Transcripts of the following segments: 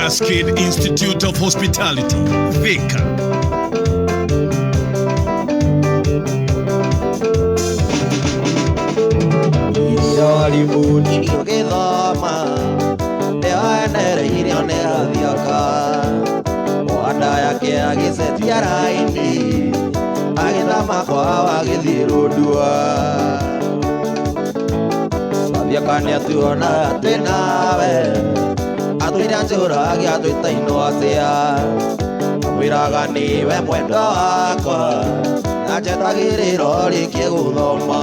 Cascade Institute of Hospitality, Thika. Irio nini ũgĩthoma nĩwenereirio nĩ athiaka mwanda yake agĩcetia raini agĩthama kwao agĩthiĩ rũndua athiaka nĩatuona twĩ nawe atwĩra njũrage atwĩta inũacia amwĩraga nĩwe mwendwa wakwa na njetagĩrĩra ũrĩkie gũthoma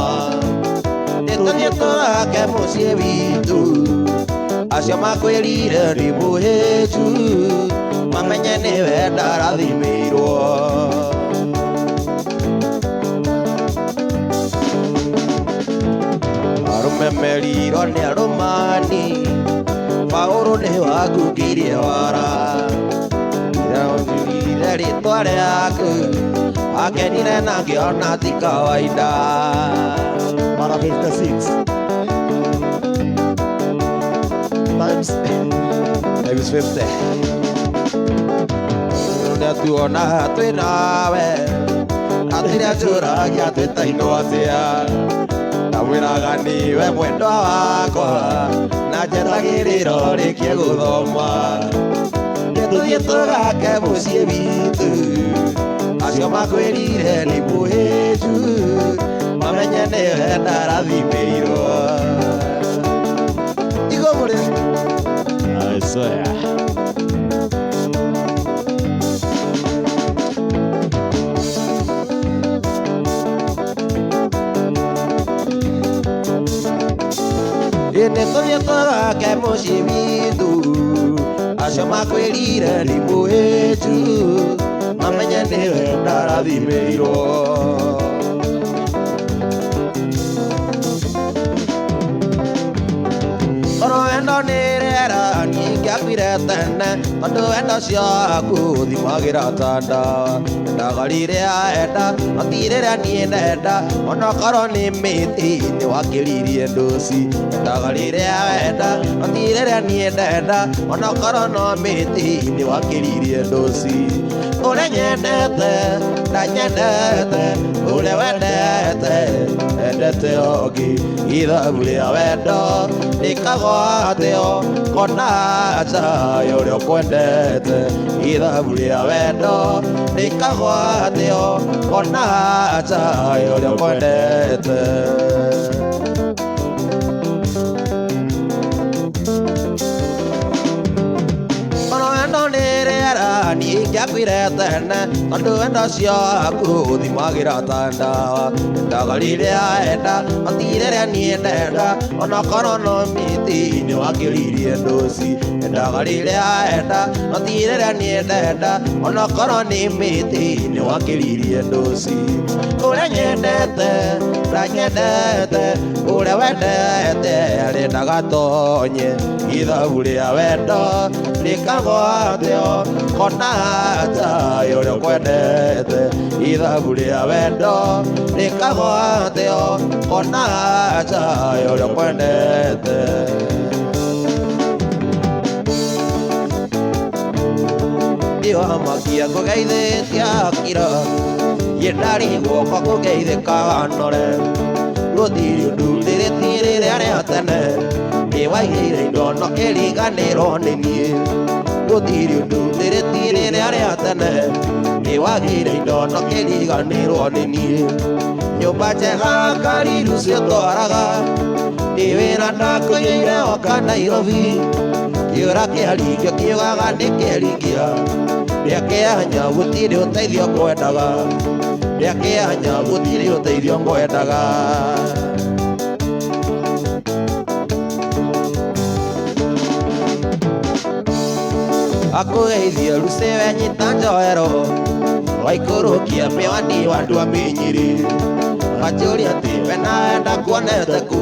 nĩtũthiĩ tũgake mũciĩ witũ acio makwĩrire nĩ mũhĩnju mamenye nĩwe ndarathimĩirwo arũme merirwo nĩ arũmani Paũlũ nĩ wangungĩirie wara ire rĩtwa rĩaku akenire na ngĩona ti kawaida. Mara 56 times times 50. Nĩatuona twĩ nawe atĩrĩ anjũragia twĩtainwo atĩa ndamwĩraga nĩwe mwendwa wakwa na njetagĩrĩra ũrĩkie gũthoma nĩtũthiĩ tũgake mũciĩ witũ acio makwĩrire nĩ mũhĩnju mamenye nĩwe ndarathimĩirwo igũmũrĩ. I swear. Nĩtũthiĩ tũgake mũciĩ witũ acio makwĩrire nĩ mũhĩnju mamenye nĩwe ndarathimĩirwo. Tondũ wendo nĩ rĩera niĩ ingĩakuire tene tondũ wendo ũcio waku ũthimagĩra ta ndawa endaga rĩrĩa enda no ti rĩrĩa niĩ ndenda onokorwo nĩ mĩtĩ nĩ wakĩririe ndũci endaga rĩrĩa wenda no ti rĩrĩa niĩ ndenda onokorwo no mĩtĩ nĩ wakĩririe ndũci ũrĩa nyendete ndanyendete ũrĩa wendete endete ũngĩ ithabu rĩa wendo rĩkagwatio kona nja ya ũrĩa ũkwendete ithabu rĩa wendo rĩkagwatio kona nja ya ũrĩa ũkwendete. Tondũ wendo nĩ rĩera niĩ ingĩakuire tene tondũ wendo ũcio waku ũthimagĩra ta ndawa endaga rĩrĩa enda no ti rĩrĩa niĩ ndenda onokorwo no mĩtĩ nĩ wakĩririe ndũci endaga rĩrĩa enda no ti rĩrĩa niĩ ndenda onokorwo nĩ mĩtĩ nĩ wakĩririe ndũci ũrĩa nyendete ndanyendete ũrĩa wendete arendaga tonye ithabu rĩa wendo rĩkagwatio kona nja ya ũrĩa ũkwendete ithabu rĩa wendo rĩkagwatio kona nja ya ũrĩa ũkwendete. Ndiwamakia ngũgeithĩtie akira yendarĩ guoko kũgeithĩkaga nore rũthiri ũndũ rĩrĩti rĩrĩa rĩa tene nĩwaigĩire indo no kĩriganĩrwo nĩ niĩ rũthiri ũndũ rĩrĩti rĩrĩa rĩa tene nĩwagĩire indo no kĩriganĩrwo nĩ niĩ nyũmba njega kariru ciotwaraga nĩ wĩra ndakũigĩire oka Nairobi kĩũra kĩaringio kiugaga nĩ kĩringia rĩa kĩanya gũtirĩ ũteithio ngwendaga rĩa kĩanya gũtirĩ ũteithio ngwendaga. Akũgeithie Lucy wenyita njoero waikũrũkia mĩwani wandua mĩnyiri wanjũria atĩ we nawe ndakuonete kũ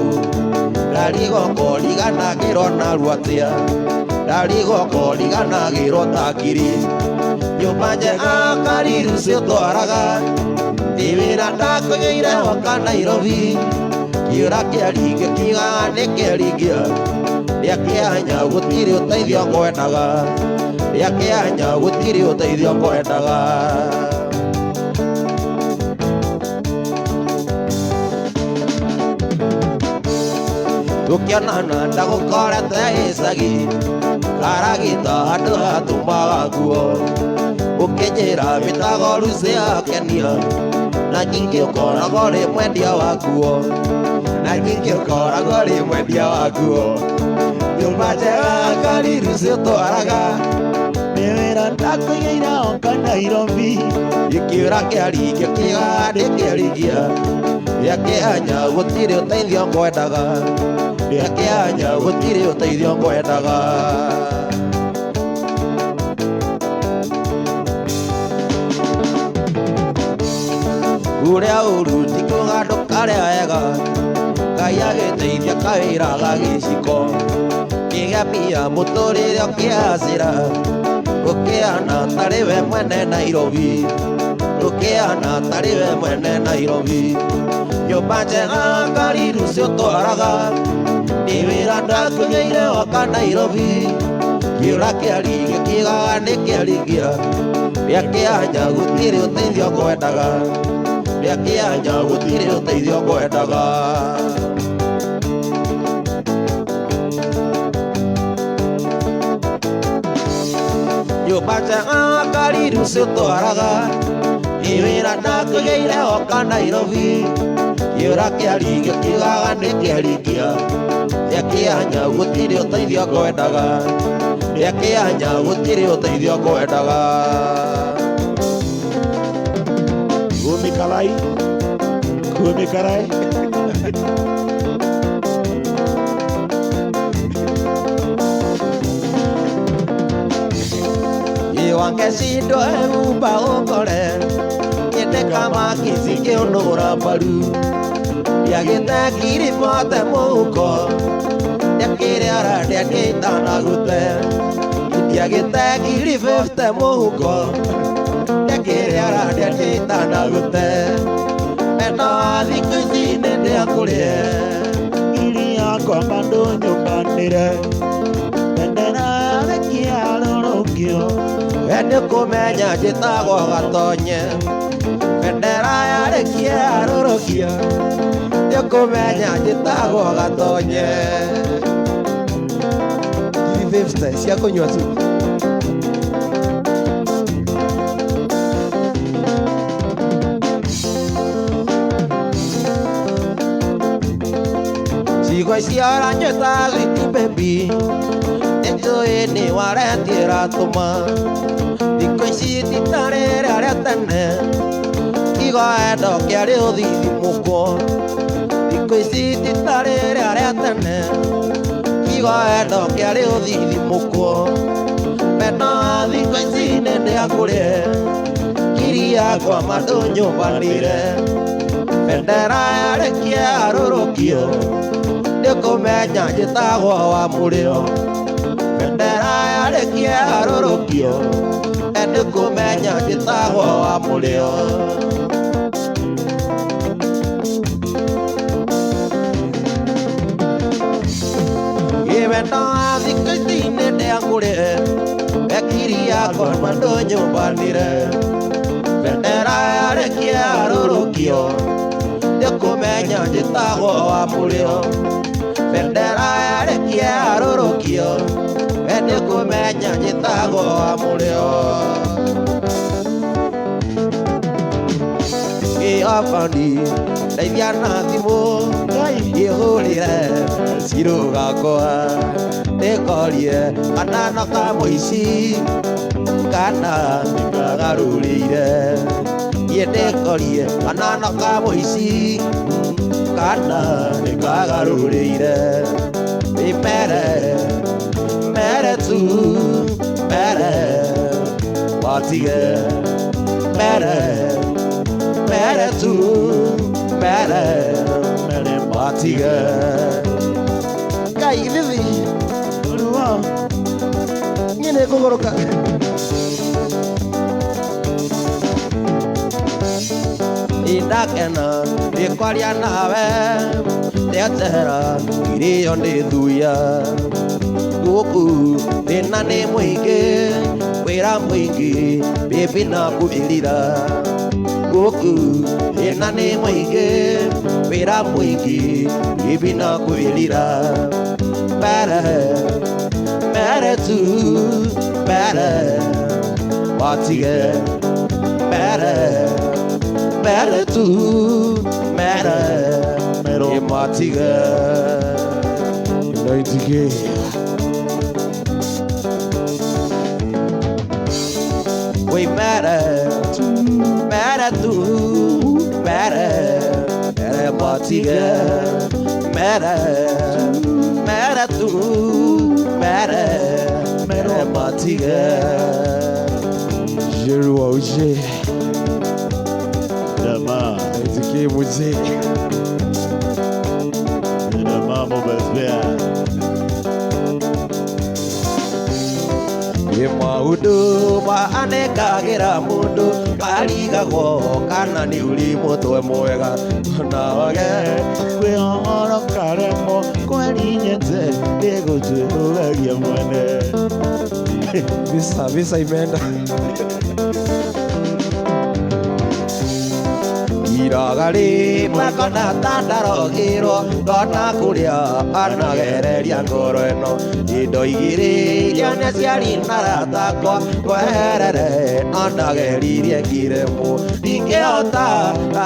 ndarigwo kũriganagĩrwo narua atĩa ndarigwo kũriganagĩrwo ta ngiri nyũmba njega kariru ciotwaraga nĩ wĩra ndakũgĩire hoka Nairobi kĩũra kĩaringio kiugaga nĩ kĩaringio rĩa kĩanya gũtirĩ ũteithio ngwendaga. Rĩakĩanya gũtirĩ ũteithio ngwendaga. Tũkĩonana ndagũkorete gĩcagi karagita handũ hatumaga nguo ũkĩnjĩra wĩtagwo Lucy akenia na nyingĩ ũkoragwo rĩ mwendia wa nguo na nyingĩ ũkoragwo rĩ mwendia wa nguo nyũmba njega ngari Lucy ũtwaraga Nĩ wĩra ndakũigĩire oka Nairobi. Gĩkĩũra kĩaringia kĩgandĩ kĩaringia Rĩakĩanya gũtirĩ ũteithio ngwendaga Rĩakĩanya gũtirĩ ũteithio ngwendaga. Ũrĩa ũru ti kuga ndũkarĩa wega Ngai agĩteithia kawĩra ga gĩciko kĩgemia mũtũrĩre ũkĩhacĩra ũkĩhana tarĩ we mwene Nairobi ũkĩhana tarĩ we mwene Nairobi nyũmba njega ngari Lucy ũtwaraga nĩ wĩra ndakũgĩire waka Nairobi kĩũra kĩaringia kĩgaga nĩ kĩaringia Rĩakĩanya gũtirĩ ũteithio ngwendaga Rĩakĩanya gũtirĩ ũteithio ngwendaga. Nyũmba njega ngari Lucy ũtwaraga nĩ wĩra ndakũgĩire woka Nairobi kĩũra kĩaringia kĩgaga nĩ kĩaringia Rĩakĩanya gũtirĩ ũteithio ngwendaga Rĩakĩanya gũtirĩ ũteithio ngwendaga. Kumi karai. Kumi karai. Iwangecindo eumba ũkore nyende kama kĩcikĩũnũra mbaru ndiagĩte ngiribote mũhuko ndĩakĩrĩara ndĩakĩitanagũte ndiagĩte ngiri 50 mũhuko ndĩakĩrĩara ndĩakĩitanagũte wendo wa thikũ ici nĩ ndĩakũrĩe Ngiri yakwa bado nyũmbanĩre. Bendera yarekia rũrũkio. We nĩũkũmenya njĩtagwo Gatonye bendera yarĩkia rũrũkio nĩũkũmenya njĩtagwo Gatonye ngiri 50 cia kũnyua tu. Cigo icio ũranyuĩta sweet baby nĩnjũĩ nĩ wareti ĩratũma thikũ ici ti ta rĩrĩa rĩa tene kiugo wendo kĩarĩ ũthithimũkwo thikũ ici ti ta rĩrĩa rĩa tene kiugo wendo kĩarĩ ũthithimũkwo wendo wa thikũ ici nĩ ndĩakũrĩe ngiri yakwa mandũ nyũmbanĩre bendera yarĩkia rũrũkio nĩũkũmenya njĩtagwo wa mũrĩo bendera yarĩkia rũrũkio nĩũkũmenya njĩtagwo wa mũrĩo. Wendo wa thikũ ici nĩ ndĩakũrĩe ngiri yakwa mandũ nyũmbanĩre bendera yarĩkia rũrũkio nĩũkũmenya njĩtagwo wa mũrĩo bendera yarĩkia rũrũkio nĩũkũmenya njĩtagwo wa mũrĩo. Gĩabani ndeithia na thimũ ihũrĩre cirũ gakwa ndĩkorie kana no kamũici kana nĩkagarũrĩire niĩ ndĩkorie kana no kamũici kana nĩkagarũrĩire nĩ mere mere tu mere matige mere mere tu mere mere matige. Ngai thithi Ruo. Niĩ nĩngũgũrũka. Ndakena ndĩkwaria nawe ndetera ngirĩo nĩ thuya gũkũ thĩna nĩ mũingĩ Wĩra mũingĩ baby na kwĩrira gũkũ thĩna nĩ mũingĩ wĩra mũingĩ baby na kwĩrira mere mere tu mere matige mere mere tu mere Mero. Matige 90K. We mere mere tu mere mere matige mere mere tu mere mere matige Jeru Oje. Dama. 90K muzee. Dama mobazbea. Maundu maanekagĩra mũndũ marigagwo kana nĩ ũrĩ mũtwe mwega onawage Kwĩhoro karemo kwerinyete ndĩgũtuĩragia mwene. Visa visa imeenda. Iragarĩ makona ta ndarogĩrwo ngona kũrĩa anagereria ngoro ĩno indo igĩrĩ iria nĩ aciari na arata akwa kweherere anageririe ngiremwo ndingĩhota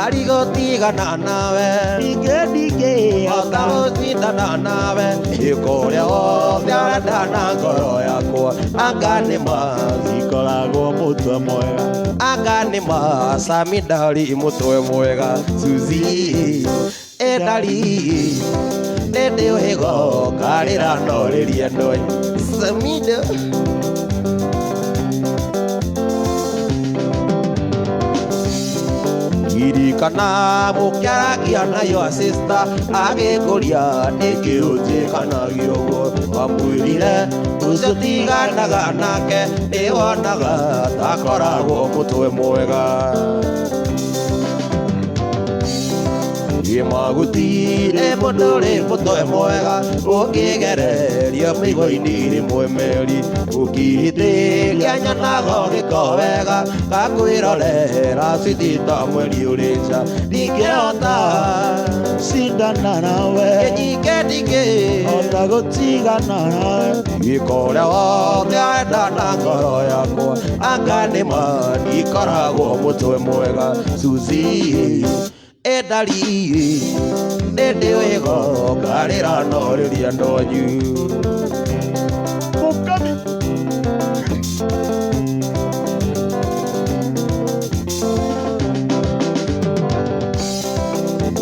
arĩ gũtigana nawe Ndingĩ hota ndingĩhota. gũcindana nawe ĩka ũrĩa wothe ũrenda na ngoro yakwa anga nĩ ma Ikoragwo mũtwe mwega. anga nĩ ma Sami ndari mũtwe mwega Suzy ĩndari ndĩndĩ ũhĩgo karĩra no rĩrie ndoi Samido Ririkana mũkĩaragia na your sister agĩkũria nĩkĩ ũnjĩkanagia ũguo wamwĩrire ũcio tiganaga nake nĩwonaga takoragwo mũtwe mwega Gĩmagũtirĩ mũndũ ũrĩ mũtwe mwega ũngĩgereria mĩigua-inĩ rĩmwe meri ũkĩhĩtĩria nyonaga ũgĩko wega gakwĩrorera citi ta mweri ũrĩ nja ndingĩhota Cindana nawe. kĩnyike ndingĩ Hota gũtigana nawe. gĩko ũrĩa wothe arenda na ngoro yakwa anga nĩ ma ndikoragwo mũtwe mwega Suzy ĩndari ndĩndĩ wĩgo ngarĩra no rĩria ndonyu Mukami.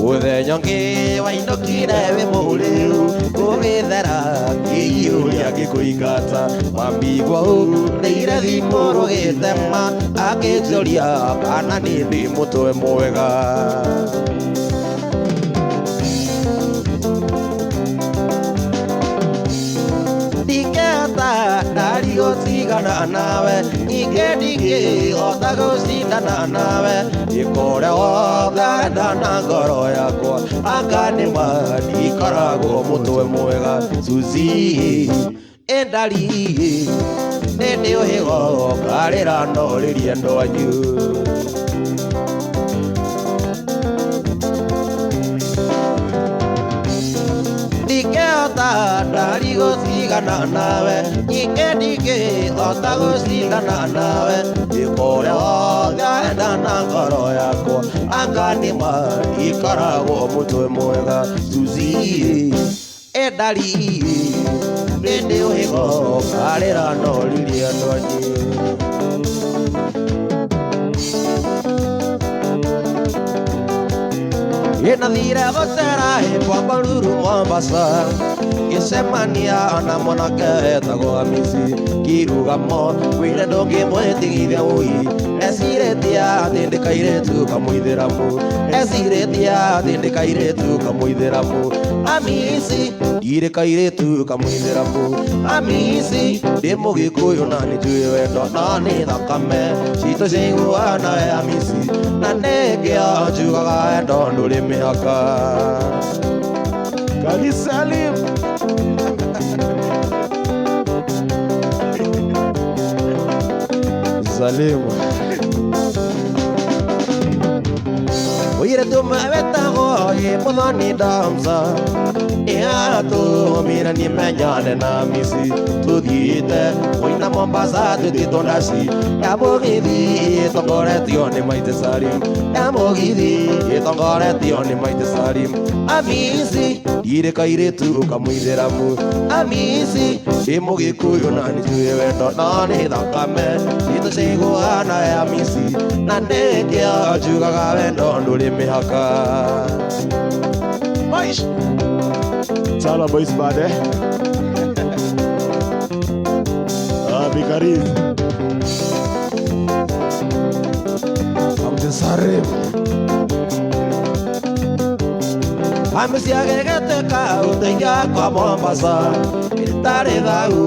Mũthenya ũngĩ wainũkire wĩ mũrĩu ũgĩthera kĩiyũria gĩkũingata mambigua ũrĩire thimũ rũgĩtema akĩnjũria kana nĩ ndĩ mũtwe mwega ndingĩhota ndari gũtigana nawe ningĩ ndingĩhota gũcindana nawe ĩka ũrĩa wothe ũrenda na ngoro yakwa anga nĩ ma ndikoragwo mũtwe mwega Suzy ĩndari ndĩndĩ ũhĩgo ngarĩra no rĩrie ndwanyu ndingĩhota ndari gũtigana nawe ningĩ ndingĩhota gũcindana nawe ĩka ũrĩa wothe ũrenda na ngoro yakwa anga nĩ ma ndikoragwo mũtwe mwega Suzy ĩndari ndĩndĩ ũhĩgo ngarĩra no rĩrie ndwanyu Ĩnathire gũcera Bombalulu Mombasa ngĩcemania na mwanake wetagwo Hamisi ngĩrugamo kwĩre ndũngĩmwĩtigithia ũi ecirĩtie atĩ ndĩ kairĩtu kamũithĩramu ecirĩtie atĩ ndĩ kairĩtu kamũithĩramu Hamisi ndirĩ kairĩtu kamũithĩramu Hamisi ndĩ mũgĩkũyũ na nĩnjũĩ wendo no nĩ thakame citũ ciaiguana we Hamisi na nĩkĩo njugaga wendo ndũrĩ mĩhaka Kali Salim. Salimu. Mũirĩtu ũmwe wetagwo ĩ Mũthoni Damsa ĩatũmire nimenyane na misi tũthiĩte kũina Mombasa twĩtĩtwo ndaci ya mũgithi ĩtongoretio nĩ Maite Salim ya mũgithi ĩtongoretio nĩ Maite Salim. Amisi ndirĩ kairĩtu kamũithĩramu Amisi ndĩ mũgĩkũyũ na nĩnjũĩ wendo no nĩ thakame citũ ciguana ya Amisi na nĩkĩo njugaga wendo ndũrĩ mĩhaka. Maish. Sala boys bade. Bikarim. Abdisarim. Amisi agĩgĩtuĩka ũteithia kwa Mombasa ĩtarĩ thau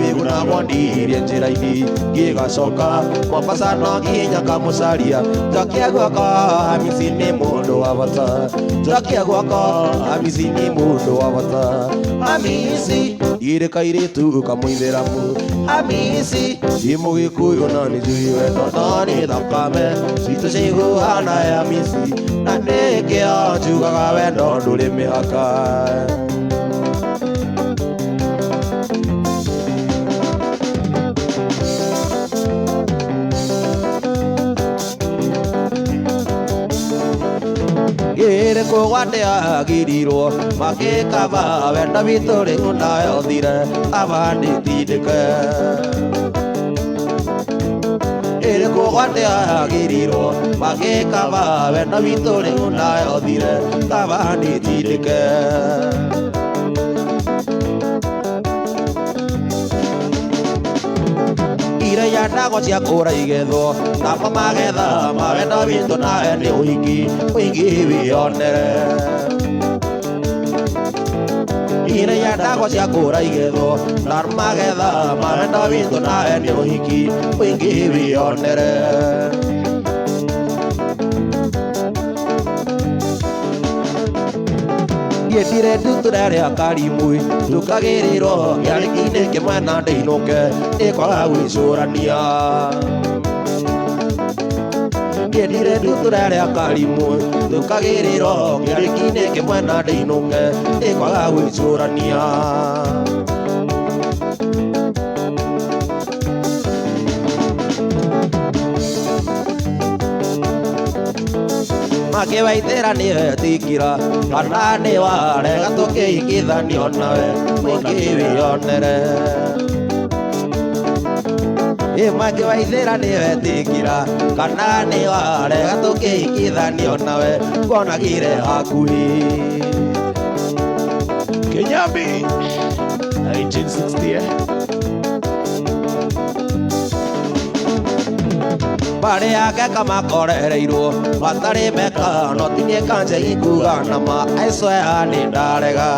ĩguna monirie njĩra-inĩ ngĩgacoka Mombasa no nginya kamũcaria njokia guoko Amisi nĩ mũndũ wa bata njokia guoko Amisi nĩ mũndũ wa bata. Amisi ndirĩ kairĩtu kamũithĩramu Amisi ndĩ mũgĩkũyũ na nĩnjũĩ wendo no nĩ thakame citũ ciguana ya Amisi na nĩkĩo njugaga wendo ndũrĩ mĩhaka. Ĩrĩ kũgwatĩagĩrirwo makĩkaba wendo witũ rĩu nawe ũthire aba ndĩtindĩke. Ĩrĩ kũgwatĩagĩrirwo makĩkaba wendo witũ rĩu nawe ũthire aba ndĩtindĩke. Iria ndago cia kũra igethwo namo magetha ma wendo witũ nawe nĩ ũingĩ ũingĩ wĩonere. Iria ndago cia kũra igethwo namo magetha ma wendo witũ nawe nĩ ũhiki ũingĩ wĩonere. Ndiendire ndutura rĩa Karimui ndũkagĩrĩrwo kĩarĩki-inĩ kĩmwe na ndĩinũke nĩkwaga gwĩcũrania. Ndiendire ndutura rĩa Karimui ndũkagĩrĩrwo kĩarĩki-inĩ kĩmwe na ndĩinũke nĩkwaga gwĩcũrania. Makĩwaithĩra nĩ wetĩkĩra kana nĩ warega tũkĩhikithanio nawe mũingĩ wĩonere. Ĩ makĩwaithĩra nĩ wetĩkĩra kana nĩ warega tũkĩhikithanio nawe nguonagire hakuhĩ. Kenyambi 1960 eh? Mbarĩ yake kamakorereirwo matarĩ meka no ti niĩ kanje ikuga nama I swear nĩ ndarega.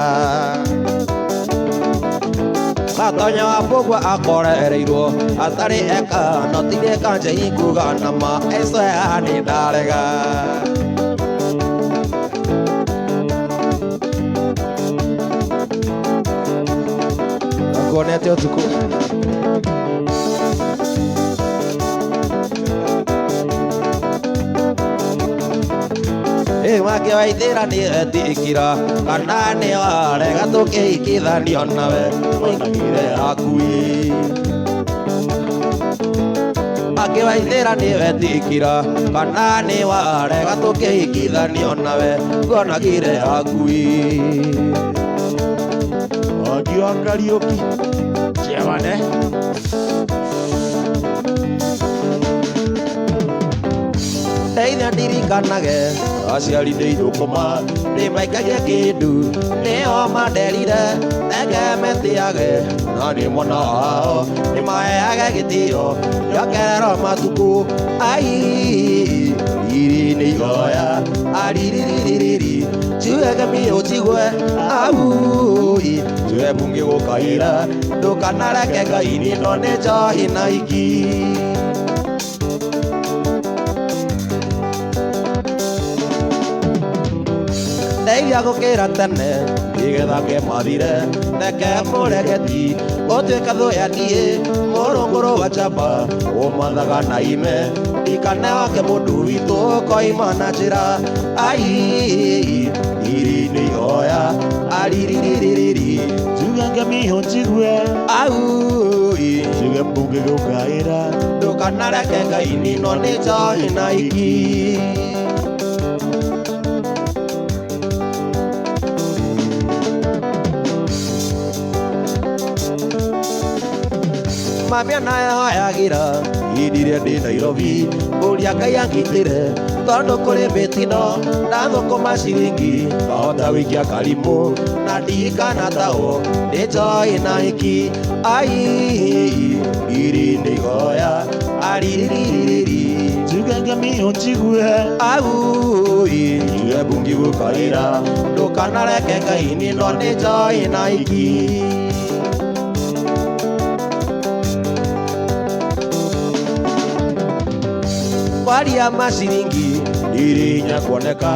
Gatonya wa Mbũgua akorereirwo atarĩ eka no ti niĩ kanje ikuga nama I swear nĩ ndarega. Nguonete ũtukũ. Ĩ makĩwaithĩra nĩ etĩkĩra kana nĩ warega tũkĩhikithanio nawe mũingĩre hakuhĩ. Makĩwaithĩra nĩ wetĩkĩra kana nĩ warega tũkĩhikithanio nawe nguonagire hakuhĩ. Wagi wa Kariũki Chairman eh? Ndeithia ndirikanage aciari ndĩithũkũma ndĩmaikagie kĩndũ nĩo manderire reke metĩage na nĩ mwana wao nĩmaheage gĩtĩo njokererwo matukũ ai riri nĩ ihoya aririririri njuege mĩũnjigue aui njue bunge gũkaira ndũkanareke Ngai nino nĩ njohi na iki. Ndeithia gũkĩra tene Nĩgetha kemathire neke mũregeti ũtuĩka thũ ya niĩ mũrũngũrũ wa njamba ũmathaga na ime ndikane wake mũndũ witũ koima na njĩra ai iri nĩ ihoya aririririri Njuge ngamiho njigue au Njuge mbunge gũkaĩra ndũkanareke Ngai nino nĩ njohi na iki. Mami naye hoyagĩra hĩndĩ ĩrĩa ndĩ Nairobi ũrĩa Ngai angitĩre tondũ kũrĩ mĩtino ndathũkũma ciringi ngahota gũikia karimũ na ndirikana taũ nĩ njohi na iki ai iri nĩ ihoya aririririri Njuge ngamiho njigue au njuge mbungi gũkaĩra ndũkanareke Ngai nino nĩ njohi na iki. Kwaria maciringi ndirĩ hinya kuoneka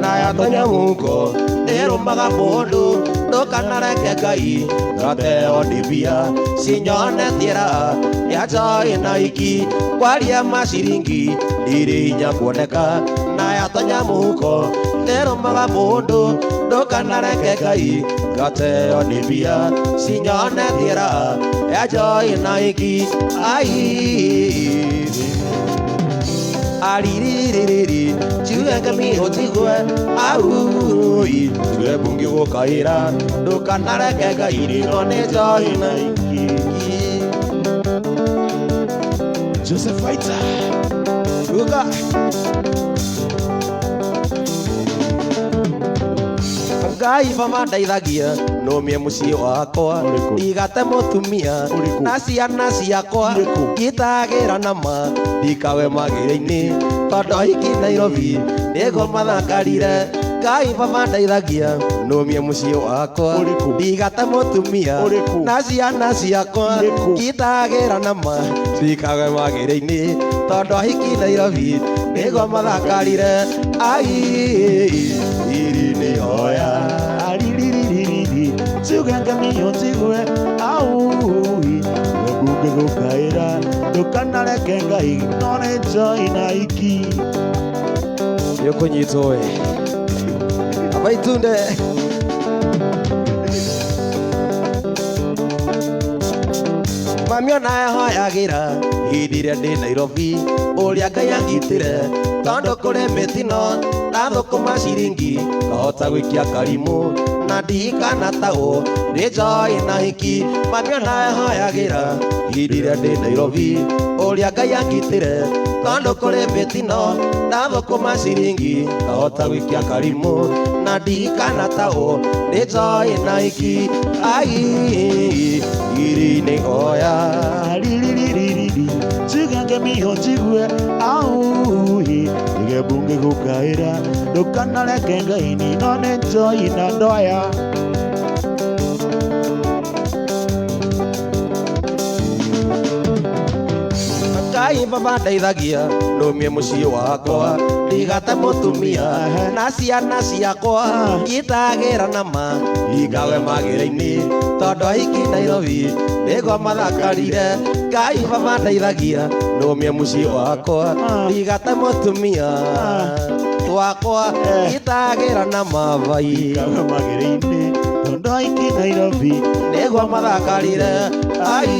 na yatonya mũhuko ĩrũmaga mũndũ ndũkanareke Ngai ngateo nĩ mbia cinyonetie raha ya njohi na iki. Kwaria maciringi ndirĩ hinya kuoneka na yatonya mũhuko ĩrũmaga mũndũ ndũkanareke Ngai ngateo nĩ mbia cinyonetie raha ya njohi na iki ai ariririri njuge ngamiho njigue au njuge mbungi gũkaĩra ndũkanareke Ngai nino nĩ njohi na iki. Joseph Fighter Ruka Ngai baba ndeithagia nũmie mũciĩ wakwa Ũrĩkũ? ndigate mũtumia Ũrĩkũ? na ciana ciakwa Irĩkũ? ngitagĩra nama ndikawe magĩrĩ-inĩ tondũ hiki Nairobi nĩguo mathakarire. Ngai baba ndeithagia nũmie mũciĩ wakwa Ũrĩkũ? ndigate mũtumia Ũrĩkũ? na ciana ciakwa Irĩkũ? ngitagĩra nama ndikawe magĩrĩ-inĩ tondũ hiki Nairobi nĩguo mathakarire ai iri nĩ ihoya Aririririri Njuge ngamiho njigue au Njuge mbunge gũkaĩra ndũkanareke Ngai no nĩ njohi na iki. Nĩ ũkũnyitwo we aba itunde mami onaye hoyagĩra hĩndĩ ĩrĩa ndĩ Nairobi ũrĩa Ngai angitĩre tondũ kũrĩ mĩtino ndathũkũma ciringi ngahota gũikia karimũ na ndirikana taũ nĩ njohi na iki. Mami onaye hoyagĩra hĩndĩ ĩrĩa ndĩ Nairobi ũrĩa Ngai angitĩre tondũ kũrĩ mĩtino ndathũkũma ciringi ngahota gũikia karimũ na ndirikana taũ nĩ njohi na iki ai iri nĩ ihoya Aririririri Njuge ngamiho njigue au Njuge mbunge gũkaĩra ndũkanareke Ngai nino nĩ njohi na ndoya. Ngai baba ndeithagia nũmie mũciĩ wakwa ndigate mũtumia na ciana ciakwa ngitagĩra nama ndikawe magĩrĩ-inĩ tondũ hiki Nairobi nĩguo mathakarire. Ngai baba ndeithagia nũmie mũciĩ wakwa ndigate mũtumia wakwa ngitagĩra nama vai Ndikawe magĩrĩ-inĩ tondũ hiki Nairobi nĩguo mathakarire ai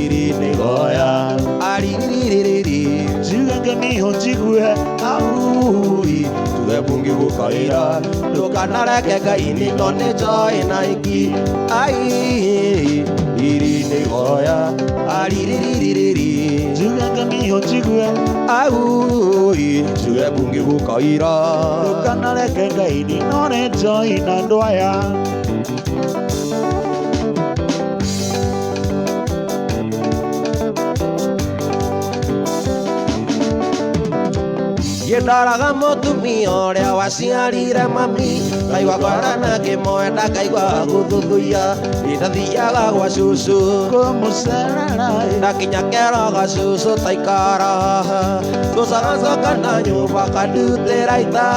iri nĩ ihoya aririririri Njuge ngamiho njigue au njuge mbungi gũkaĩra ndũkanareke Ngai nino nĩ njohi na iki ai iri nĩ ihoya aririririri Njuge ngamiho njigue au njuge mbungi gũkaĩra ndũkanareke Ngai nino nĩ njohi na ndwaya. Ndoraga mũtumia ũrĩa waciarire mami ngaigua ngora na ngĩmwenda ngaigua gũthuthuia ndathiaga gwa cucu kũmũcerera ndakinya keroga cucu taikara haha cucu agacoka na nyũmba akandutĩra ita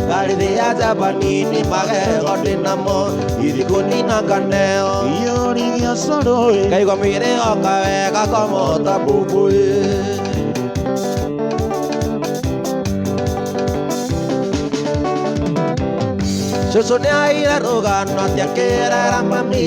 ngarithia njamba nini magego ndĩnamo ithikũnina nganeo iyũrigia cũrũ ngaigua mwĩrĩ oka wega komota mbũmbũĩ. Cucu nĩaire rũgano atĩ akĩrera mami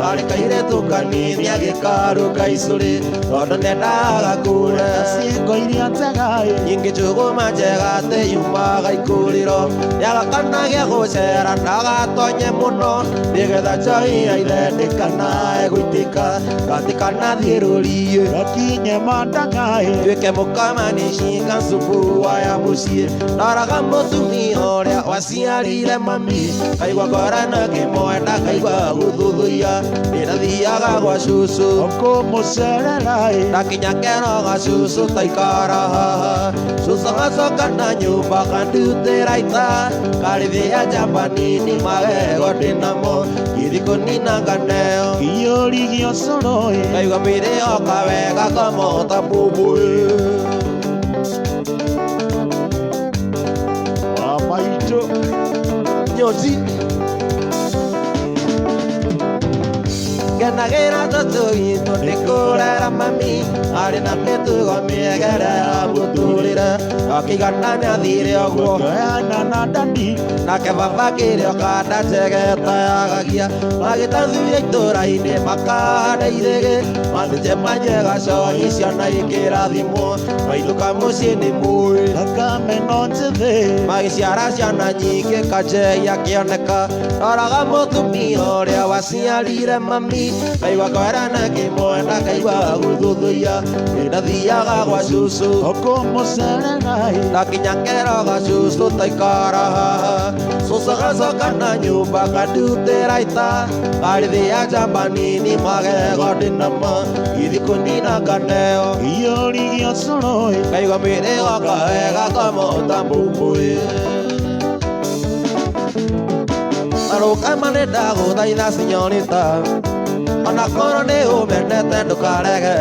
arĩ kairĩtu kanini agĩkaruga icũrĩ tondũ nĩendaga kure ciĩko iria njega nyingĩ njũgũma njega atĩ yumaga ikũrĩro nĩagakanagia gũcera ndagatonye mũno nĩgetha njohi ya ithe ndĩkanae gũitĩka gatikanathiĩ rũriĩ gakinye mandaga nduĩke mũkamani cinga subu wa ya mũciĩ ndoraga mũtumia ũrĩa waciarire mami ngaigua ngora na ngĩmwenda ngaigua gũthuthuia ndathiaga gwa cucu kũmũcerera ndakinya keroga cucu taikara haha cucu agacoka na nyũmba akandutĩra ita ngarithia njamba nini magego ndĩnamo ithikũnina nganeo iyũrigia cũrũ ngaigua mwĩrĩ oka wega kamota mbũmbũĩ. Wa maitũ Nyoci ngenagĩra tũtũ witũ nĩ kũrera mami arĩ na mĩtugo mĩega ĩrĩa ya mũtũrĩre akĩigana nĩathire ũguo Joana na Dani nake baba akĩrĩ kanda njegeta yagagia magĩtathuria itũra-inĩ makahanda irĩgĩ mathĩnje manyue gacohi ciana ikĩrathimwo mainũka mũciĩ nĩ mũĩ thakame no njĩthĩ magĩciara ciana nyingĩ kanjei akĩoneka ndoraga mũtumia ũrĩa waciarire mami ngaigua ngora na ngĩmwenda ngaigua gũthuthuia ndathiaga gwa cucu kũmũcerera ndakinya keroga cucu taikara haha cucu agacoka na nyũmba akandutĩra ita ngarithia njamba nini magego ndĩnamo ithikũnina nganeo iyũrigia cũrũ ngaigua mwĩrĩ woka wega kamota mbũmbũĩ. Tarũkama nĩ ndagũthaitha sinyorita ona korwo nĩ ũmenete ndũkarege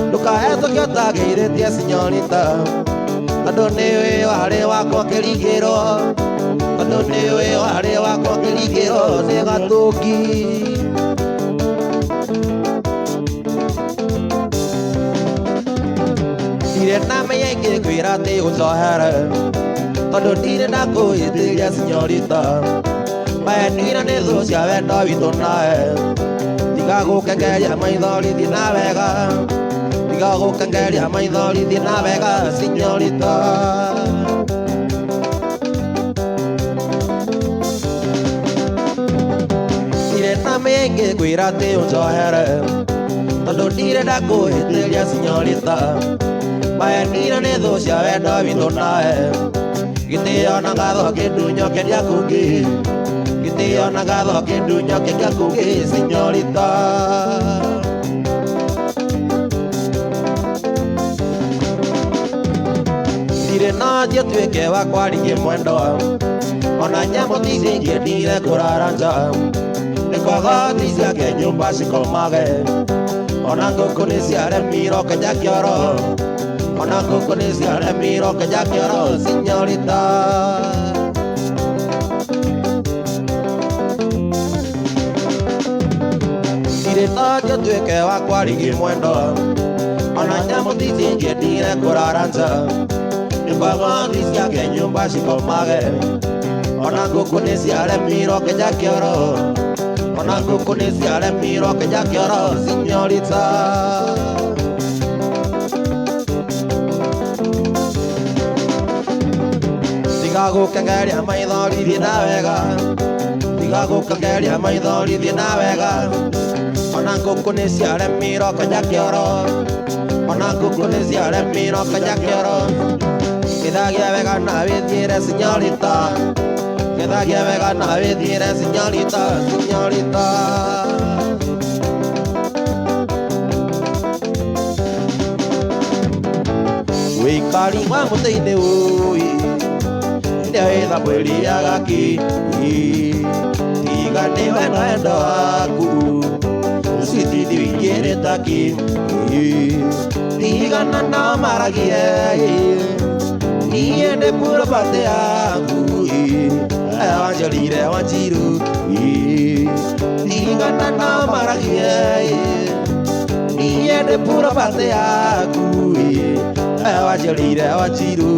ndũkahetũke ũtangĩirĩtie sinyorita tondũ nĩũĩ warĩ wakwa kĩringĩro tondũ nĩũĩ warĩ wakwa kĩringĩro nĩ gatũngi. Ndirĩ na menya ingĩkwĩra atĩ ũnjohere tondũ ndirĩ ndakũhĩtĩria sinyorita maendire nĩ thũ cia wendo witũ nawe tiga gũkengeria maithori thiĩ na wega tiga gũkengeria maithori thiĩ na wega sinyorita. Ndirĩ na menya ingĩkwĩra atĩ ũnjohere tondũ ndirĩ ndakũhĩtĩria sinyorita maendire nĩ thũ cia wendo witũ nawe gĩtĩo na ngatho kĩndunyo kĩrĩa kũngĩ gĩtĩo na ngatho kĩndunyo kĩrĩa kũngĩ sinyorita. Ndirĩ na thiĩ tuĩke wa kwaririe mwendwa ona nyamũ ticingĩendire kũrara nja nĩ kwaga ti ciake nyũmba cikomage ona ngũkũ nĩ ciaremirwo kenya kĩoro ona ngũkũ nĩ ciaremirwo kenya kĩoro sinyorita. Ndirĩ na thiĩ tuĩke wa kwaririe mwendwa ona nyamũ ticingĩendire kũrara nja nĩ kwaga ti ciake nyũmba cikomage ona ngũkũ nĩ ciaremirwo kenya kĩoro ona ngũkũ nĩ ciaremirwo kenya kĩoro sinyorita. Tiga gũkengeria maithori thiĩ na wega tiga gũkengeria maithori thiĩ na wega ona ngũkũ nĩ ciaremirwo kenya kĩoro ona ngũkũ nĩ ciaremirwo kenya kĩoro gĩthagia wega na wĩthiĩre sinyorita gĩthagia wega na wĩthiĩre sinyorita sinyorita. Mũikari wa mũtĩ-inĩ ũĩ Nĩoĩ mwĩrĩ agaki Tiga nĩwe na wendo waku Sweetie wĩingĩrĩte kĩ Tigana nao maragie Niĩ ndĩ purobate yaku Wanjorire Wanjiru Tigana nao maragie Niĩ ndĩ purobate yaku Wanjorire Wanjiru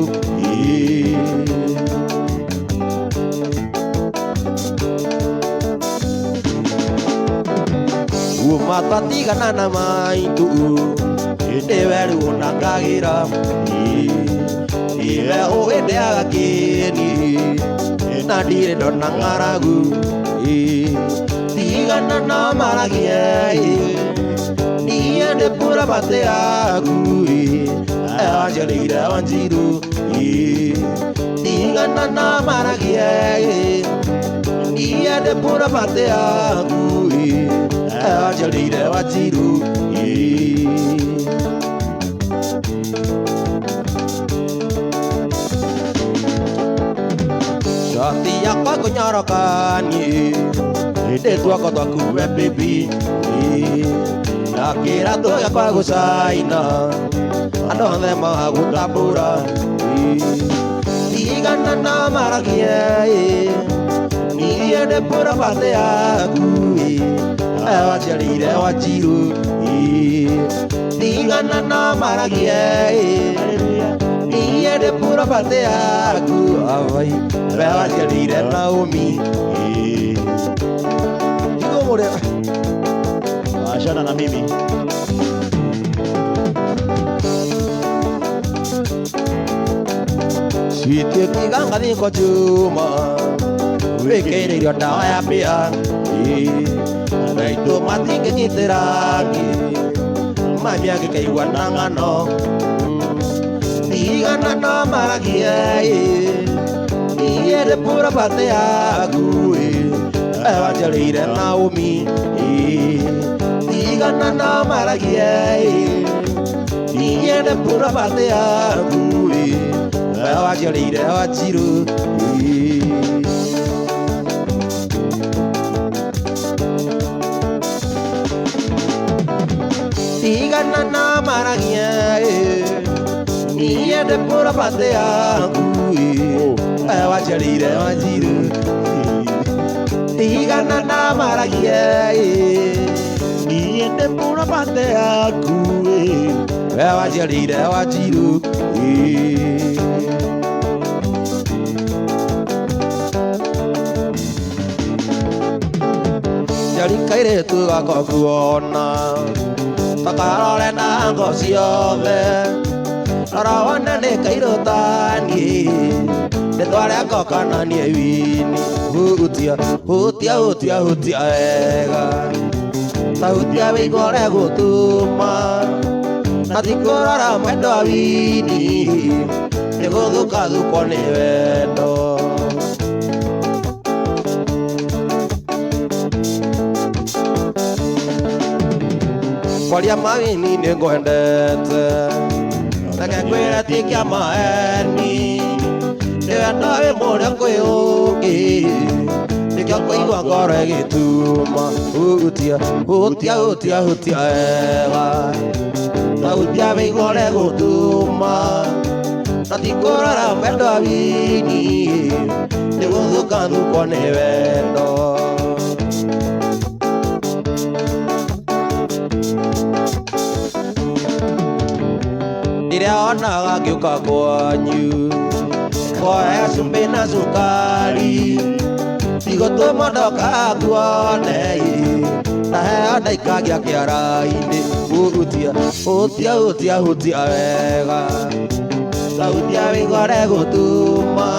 Uma twatigana na maitũ Nĩwe rĩu ũnangagĩra Nĩwe ũĩ ndĩaga kĩni Na ndirĩ ndona ng'aragu Tigana nao maragie Niĩ ndĩ purobate yaku Wanjorire Wanjiru Tigana nao maragie Niĩ ndĩ purobate yaku Wanjorire Wanjiru Shati yakwa kũnyoroka niĩ Ndĩ tuoko twaku we baby Na kĩratũ gĩakwa gũcaina Andũ othe magũtambũra Tigana nao maragie Niĩ ndĩ purobate yaku Wanjorire Wanjiru Tigana nao maragie Niĩ ndĩ purobate yaku We wanjorire Naomi Tigomore Achana na mimi. Sweetie kiga ngathiĩ kwa Juma Wĩkĩire irio ndawa ya mbĩa Maitũ matingĩnyitĩra ngĩ Mami angĩkaigua na ng'ano Tigana nao maragie Niĩ ndĩ purobate yaku Wanjorire Naomi Tigana nao maragie Niĩ ndĩ purobate yaku Wanjorire Wanjiru Tigana nao maragie Niĩ ndĩ purobate yaku Wanjorire Wanjiru Tigana nao maragie Niĩ ndĩ purobate yaku Wanjorire Wanjiru Njari kairĩtu gakwa kuona Takarore na ngo ciothe Rora wone nĩ kairũ ta niĩ Ndĩtware ngoka na niĩ wini Hutia, hutia, hutia, hutia wega Ta hutia wĩigue ũrĩa gũtuma Na ti kũrora mwendwa wini Nĩ gũthukathukwo nĩ wendo Kwaria mawini nĩ ngwendete Reke ngwĩre ti kĩa maeni Nĩ wendo wĩ mũrĩo kwĩ ũngĩ Nĩkĩo kũigua ngoro ĩgĩtuma Hutia, hutia, hutia, hutia wega Ta hutia wĩigue ũrĩa gũtuma Na ti kũrora mwendwa wini Nĩ gũthukathukwo nĩ wendo Rĩrĩa onaga ngĩũka kwanyu Kuoya cumbĩ na cukari Tigũtũma ndoka nguone Ndaheo ndaikagia kĩara-inĩ Hutia, hutia, hutia, hutia wega Ta hutia wĩigue ũrĩa gũtuma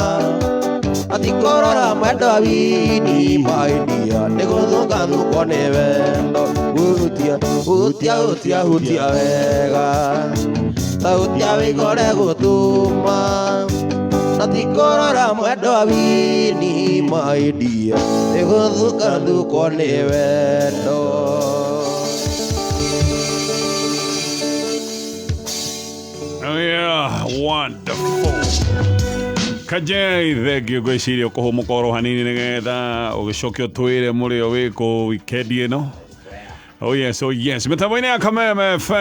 Na ti kũrora mwendwa wini Maidia nĩ gũthukathukwo nĩ wendo Hutia, hutia, hutia, hutia wega Ta hutia wĩigue ũrĩa gũtuma Na ti kũrora mwendwa wini Maidia nĩ gũthukathukwo nĩ wendo Oh yeah, wow. Wonderful. Kajei, thengio. Ngwĩciria ũkũhũmũka oro hanini nĩgetha ũgĩcoke ũtwĩre mũrĩo wĩkũ wikendi ĩno. Oh yes, oh yes. Mĩtambo-inĩ ya Kameme FM.